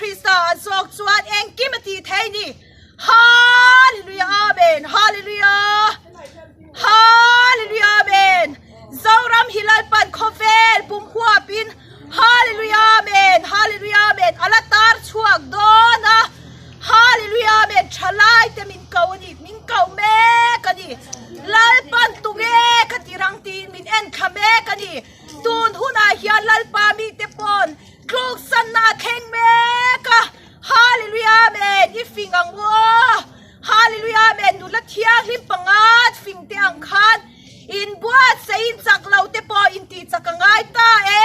Krista ah zawk chuan engkim a tih thei ni. Hallelujah Amen Hallelujah Hallelujah Amen Zoram hi Lalpan khawvel pum huapin Hallelujah Amen Hallelujah Amen a la tar chhuak dawn a Hallelujah Amen thalai te min ko a ni min ko mek a ni Lalpan tunge ka ti rang tiin min en thla mek a ni tun hunah hian Lalpa mite pawn tluksanna a thleng mek a. Hallelujah Amen i fing ang u aw Hallelujah Amen nula thianghlim pangat fing te ang khan in buatsaih in chak lo te pawh in tih chak a ngai ta e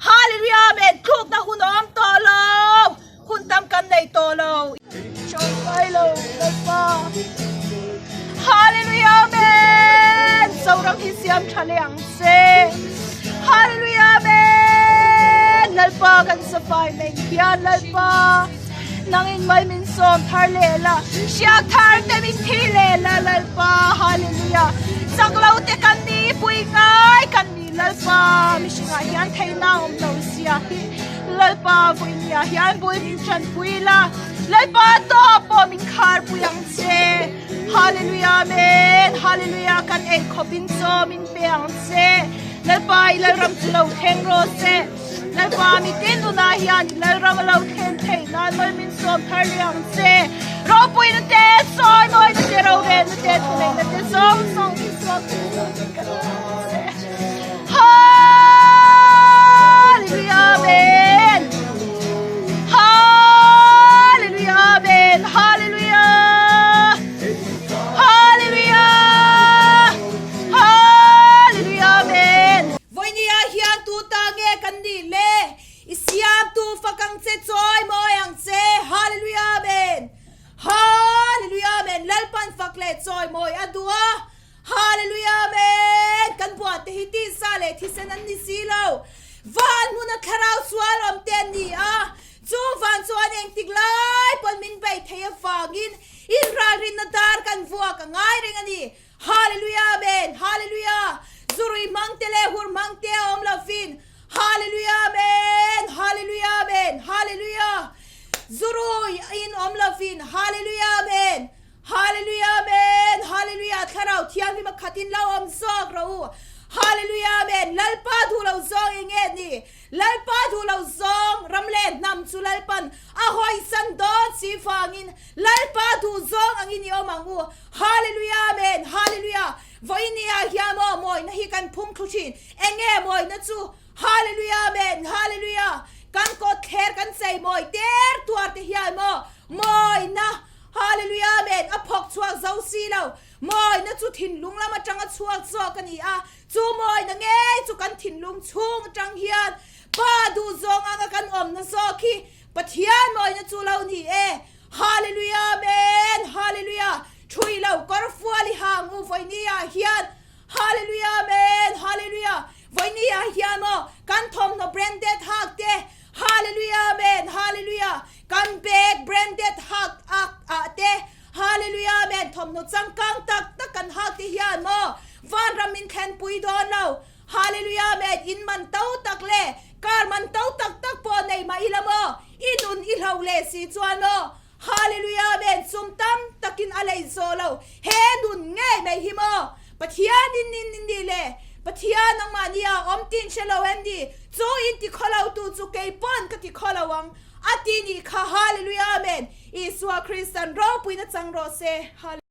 Hallelujah Amen tlukna hun a awm tawh lo hun tam kan nei tawh lo Tawngtai lo Lalpa Hallelujah Amen Zoram hi siam tha leh ang che Hallelujah Amen Lalpa kan safai mai hian Lalpa nangin mai min sawm thar leh la hriak thar te min thi leh la Lalpa Hallelujah chak lo te kan ni pui ngai kan ni Lalpa mihringah hian theihna awm lo sia hi Lalpa vawinia hian bul min tanpui la Lalpa tawp pawh min khar pui ang che Hallelujah Amen Hallelujah kan ei khawp in chaw min pe ang che Lalpa i Lalram chu lo thleng rawh se Lalpa mitin nunah hian i Lalram a lo thlen theih nan mawi min sawm thar leh ang che Ropui na te sawi mawi na te rorel na te thunei na te zawng zawng i suak thei lo che ka lo che Hallelujah Amen Hallelujah Amen Hallelujah Hallelujah Hallelujah Amen Vawinia hian tu ta nge kan nih le i siamtu fak ang che chawi mawi ang che Hallelujah Amen Hallelujah Amen Lalpan fak leh chawi mawi a duh a Hallelujah Amen Kan buah te hi tisa leh thisen an ni si lo van hmuna thlarau sual awm te an ni a chu van chuan engtik lai pawn min bei thei avangin inralrinna dar kan vuak a ngai reng a ni Hallelujah Amen Hallelujah Zurui hmang te leh hur hmang te a awm lovin Hallelujah Amen Hallelujah Amen Hallelujah Zurui in awm lovin Hallelujah Amen Hallelujah Amen Hallelujah Thlarau Thianghlim a khat in lo awm zawk rawh u Hallelujah Amen Lalpa duh lo zawng eng nge ni Lalpa duh lo zawng ram leh hnam chu Lalpan a hawisan dawn si vangin Lalpa duh zawng angin i awm ang u Hallelujah Amen Hallelujah Vawinia hian maw mawina hi kan phung thlu thin eng nge mawina chu Hallelujah Amen Hallelujah Kan kawt thler kan chei mawi ter tuar te hian maw mawina Hallelujah Amen a phawk chhuak zo si lo mawina chu thinlung lam atanga chhuak zawk a ni a chu mawina ngei chu kan thinlung chhung atang hian Pa duh zawng anga kan awmna zawk hi Pathian mawina chu lo ni e Hallelujah Amen Hallelujah Thui lo kawr fual i hang u vawinia hian Hallelujah Amen Hallelujah Vawinia hian maw kan thawmhnaw branded hak te Hallelujah Amen Hallelujah Kan bag branded hak ak ah te Hallelujah Amen thawmhnaw changkang tak tak kan hak te hian maw vanram min thlenpui dawn lo Hallelujah Amen in man to tak leh car man to tak tak pawh nei mah ila maw i nun i hlo leh si chuan maw Hallelujah Amen sum tam takin a lei zawh lo he nun ngei mai hi maw Pathian in in in nih le Pathian nangmah nia awm tin hre lo em ni chu in ti khaw lo tu chu kei pawn ka ti khaw lo ang a ti nih kha Hallelujah Amen Isua Kristan ropuina chang rawh se Hallelujah.